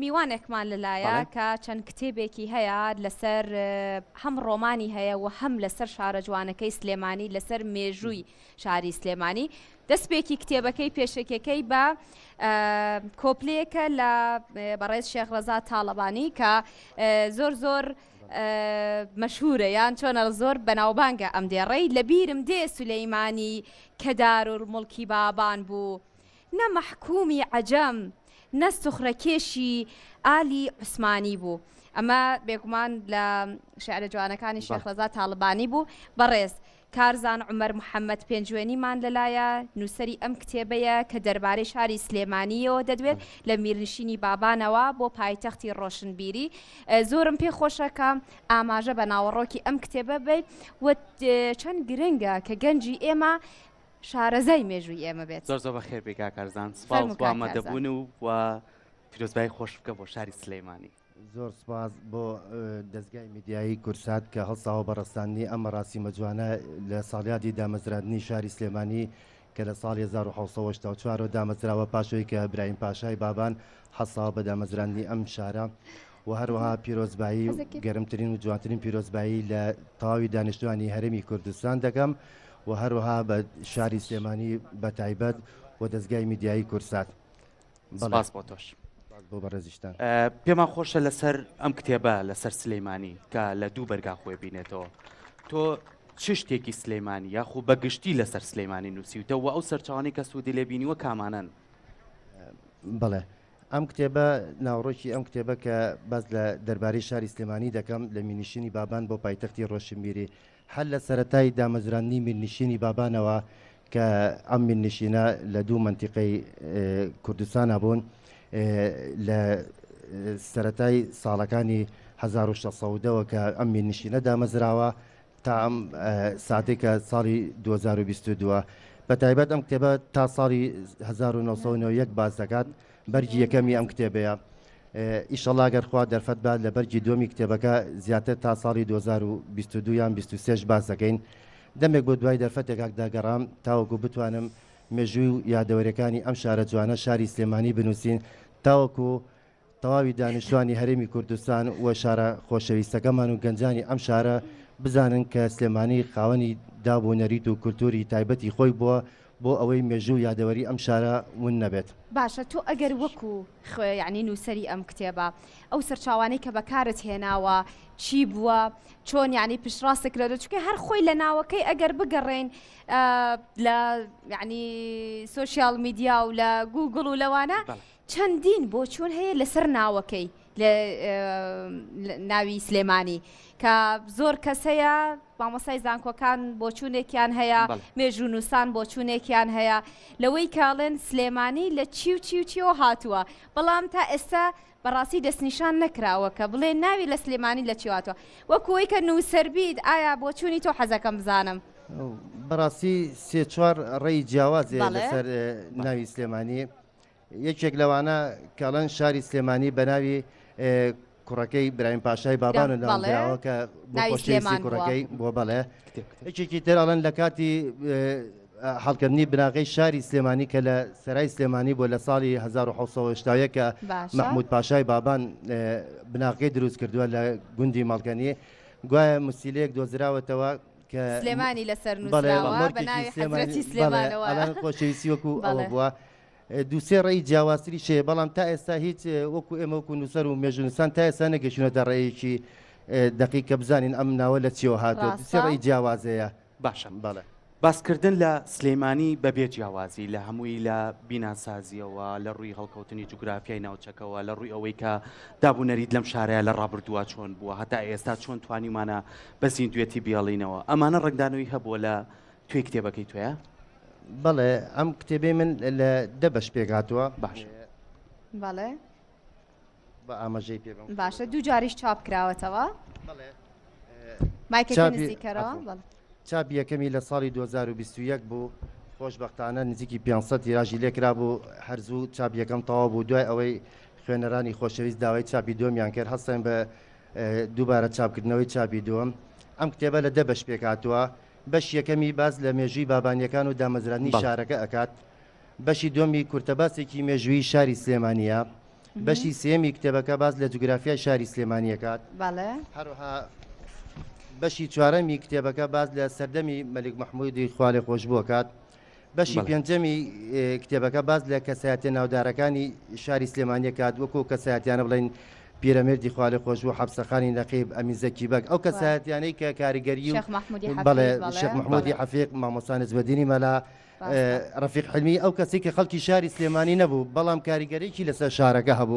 میوانێکمان لەلایە کە چەند کتێبێکی هەیە لەسەر هەم ڕۆمانی هەیە و هەم لەسەر شارە جوانەکەی سلێمانی لەسەر مێژووی شاری سلێمانی دەستپێکی کتێبەکەی پێشەکیەکەی بە کۆپلەیەکە لە بەڕێز شێخ ڕەزا تاڵەبانی کە زۆر زۆر مەشهورە یان چۆنە زۆر بەناوبانگە ئەم دێڕەی لە بیرم دێ سولەیمانی کە دارولموڵکی بابان بوو نە مەحکومی عەجەم نە سوخرەکێشی ئالی عوسمانی بوو ئەمە بێگومان لە شعرە جوانەکانی شێخ ڕەزا تاڵەبانی بوو بەڕێز کارزان عومەر محەمەد پێنجوێنیمان لەلایە، نووسەری ئەم کتێبەیە کە دەربارەی شاری سلێمانییەوە دەدوێت، لە میرنشینی بابانەوە بۆ پایتەختی ڕۆشنبیری. زۆرم پێ خۆشە کە ئاماژە بە ناوەڕۆکی ئەم کتێبە بەیت و چەند گرنگە کە گەنجی ئێمە شارەزای مێژووی ئێمە بێت. زۆر زۆر بەخێر بێی کاک کارزان، سپاس فەرموو بۆ کاک کارزان. ئامادەبوون و پیرۆزبایی خۆش بکە بۆ شاری سلێمانی. زۆر سوپاس بۆ دەزگای میدیایی کورسات کە هەڵساوە بە ڕەساندنی ئەم مەراسیمە جوانە لە ساڵیادی دامەزراندنی شاری سلێمانی کە لە ساڵی 1984 ەوە دامەزراوە پاش ئەوەی کە برایم پاشای بابان هەڵساوە بە دامەزراندنی ئەم شارە و هەروەها پیرۆزبایی و گەرمترین و جوانترین پیرۆزبایی لە تەواوی دانیشتوانی هەرێمی کوردستان دەکەم و هەروەها بە شاری سلێمانی بە تایبەت و دەزگای میدیایی کورسات. سپاس بۆ تۆش. سپاس بۆ بەڕێزیشتان. پێمان خۆشە لەسەر ئەم کتێبە لەسەر سلەیمانی کە لە دوو بەرگا خۆی بینێتەوە تۆ چ شتێکی سلەیمانی یاخو بە گشتی لەسەر سلەیمانی نووسیوتە و ئەو سەرچاوانەی کە سوودی لێ بینیوە کامانەن؟ بەڵێ ئەم کتێبە ناوەڕۆکی ئەم کتێبە کە باس لە دەربارەی شاری سلێمانی دەکەم لە مینیشینی بابان بۆ پایتەختی ڕۆشنبیری هەر لە سەرەتای دامەزراندنی میرنشینی بابانەوە کە ئەم میرنشینە لە دوو مەنتیقەی کوردستانا بوون لە سەرەتای ساڵەکانی 1610 ەوە کە ئەم میرنشینە دامەزراوە تا ئەم ساتێک کە ساڵی 2022 بە تایبەت ئەم کتێبە تا ساڵی 1991 باس دەکات بەرگی یەکەمی ئەم کتێبەیە ئیشەڵا گەر خوا دەرفەت بات لە بەرگی دووەمی کتێبەکە زیاتر تا ساڵی 2022 یان 23 باس دەکەین. دەمێک بۆ دوای دەرفەتێک دەگەڕام تاوەکو بتوانم مێژووی و یادەوەریەکانی ئەم شارە جوانە شاری سلێمانی بنووسین تاوەکو تەواوی دانیشتوانی هەرێمی کوردستان و شارە خۆشەویستەکەمان و گەنجانی ئەم شارە بزانن کە سلێمانی خاوەنی داب و نەریت و کولتوری تایبەتی خۆی بووە بۆ ئەوەی مێژوو و یادەوەری ئەم شارە ون نەبێت. باشە تۆ ئەگەر وەکو خۆ یانی نووسەری ئەم کتێبە ئەو سەرچاوانەی کە بەکارت هێناوە چی بووە چۆن یانی پشتڕاستت کردەوە چونکە هەر خۆی لە ناوەکەی ئەگەر بگەڕێین لە یانی سۆشیال میدیا و لە گووگڵ و لەوانە چەندین بۆچوون هەیە لەسەر ناوەکەی لە ناوی سلێمانی کە زۆر کەس هەیە مامۆستای زانکۆکان بۆچوونێکیان هەیە مێژوونووسان بۆچوونێکیان هەیە لەوەی کاڵێن سلێمانی لە چی و چی و چیەوە هاتووە بەڵام تا ئێستا بەڕاستی دەستنیشان نەکراوە کە بڵێ ناوی لە سلێمانی لە چی هاتووە وەکوەی کە نووسەر بیت ئایا بۆچوونی تۆ حەزەکەم بزانم. بەڕاستی سێ چوار ڕێی جیاوازێ لەسەر ناوی سلێمانی یەکێک لەوانە کە ئەڵێن شاری سلێمانی بە ناوی کوڕەکەی برایم پاشای بابان و ناوەندراوە کە بۆ خۆشەویستی کوڕەکەی بۆ بەڵێ یەکێکی تر ئەڵێن لە کاتی هەڵکردنی بناغەی شاری سلێمانی کە لە سەرای سلێمانی بۆ لە ساڵی 1970 کە مەحمود پاشای بابان بناغەکەی دروست کردووە لە گوندی مەڵکەنی گوایە مسیلەیەک دۆزراوەتەوە کە سلێمانی لەسەر نووسراوە بە ناوی حەزرەتی سلێمانەوە خۆشەویستی وەکو ئەوە بووە دوو سێ ڕێی جیاوازتریش هەیە، بەڵام تا ئێستا هیچ وەکو ئێمە وەکو نووسەر و مێژوونووسان تا ئێستا نەگەیشتوونەتە ڕێیەکی دەقیق کە بزانین ئەم ناوە لە چییەوە هاتووە. دوو سێ ڕاستە. ڕێی جیاواز هەیە. باشە. بەڵێ. باسکردن لە سلێمانی بە بێ جیاوازی لە هەمووی لە بیناسازییەوە، لە ڕووی هەڵکەوتنی جوگرافیای ناوچەکەوە، لە ڕووی ئەوەی کە داب و نەریت لەم شارەیا لە ڕابردووا چۆن بووە، هەتا ئێستا چۆن توانیومانە بە زیندووێتی بیهێڵینەوە، ئەمانە ڕەنگدانەوەی هەبووە لە توێی کتێبەکەی تۆیە؟ بەڵێ ئەم کتێبەی من لە دە بەش پێک هاتووە. باشە. بەڵێ. بە ئاماژەی پێ بم. باشە دوو جاریش چاپ کراوەتەوە. بەڵێ. مایکەکە نزیکەرەوە. بەڵێ. چاپی یەکەمی لە ساڵی 2021 بوو خۆشبەختانە نزیکی 500 تیراژی لێکرابوو هەر زوو چاپی یەکەم تەواو بوو دوای ئەوەی خوێنەرانی خۆشەویست داوای چاپی دووەمیان کرد هەستاین بە دووبارە چاپکردنەوەی چاپی دووەم ئەم کتێبە لە دە بەش پێکهاتووە بەشی یەکەمی باس لە مێژووی بابانییەکان و دامەزراندنی شارەکە ئەکات، بەشی دووەمی کورتەباسێکی مێژوویی شاری سلێمانییە. بەشی سێیەمی کتێبەکە باس لە جوگرافیای شاری سلێمانی ئەکات. بەڵێ. هەروەها بەشی چوارەمی کتێبەکە باس لە سەردەمی مەلیک مەحموودی خوالێخۆشبوو ئەکات. بەشی پێنجەمی کتێبەکە باس لە کەسایەتیە ناودارەکانی شاری سلێمانی ئەکات، وەکو کەسایەتیانە بڵێین پیرەمێردی خوالێخۆشبوو، حەپسەخانی نەقیب، ئەمین زەکی بەگ، ئەو کەسایەتیانەی کە کاریگەری و شێخ مەحموودی حەفید، بەڵێ شێخ مەحموودی حەفیق، مامۆستا نەجمەدینی مەلا، ڕەفیق حلمی ئەو کەسەی کە خەڵکی شاری سلێمانی نەبوو، بەڵام کاریگەریی لەسەر شارەکە هەبوو.